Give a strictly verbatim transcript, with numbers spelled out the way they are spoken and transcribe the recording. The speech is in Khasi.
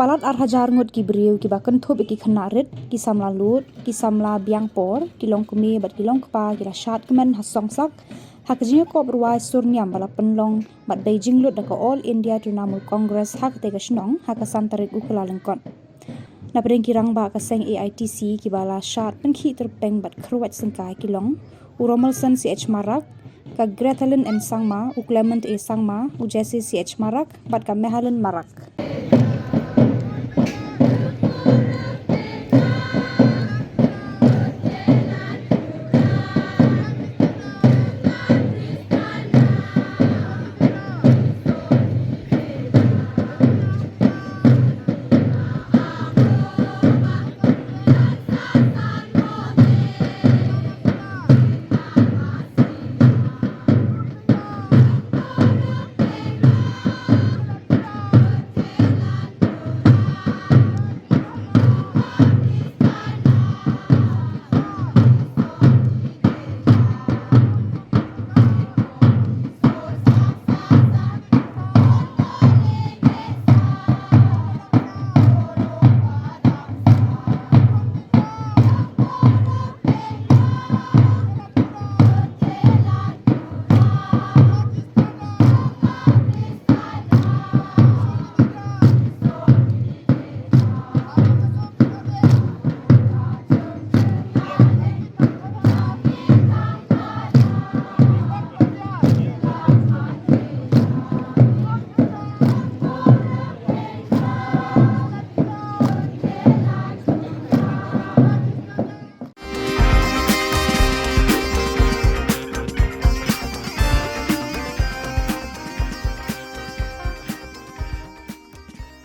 Palat ar hajar ngut ki briew kiba kynthup ïa ki khynnah rit, ki samla lud, ki samla biang por, ki longkmie bad ki longkpa ki la shad kmen ha Songsak ha ka jingïakop rwai sur niam ba la pynlong bad bei jinglut da ka All India Trinamool Congress ha katei ka shnong ha ka san tarik u Kyllalyngkot. Napdeng ki rangbah ka seng A I T C kiba la shad pynkhih tyrpeng bad kyrwat syngkai ki long u Romelson C H Marak, ka Grethalin M Sangma, u Clement A Sangma, u Jesse C H Marak bad ka Mehalin Marak.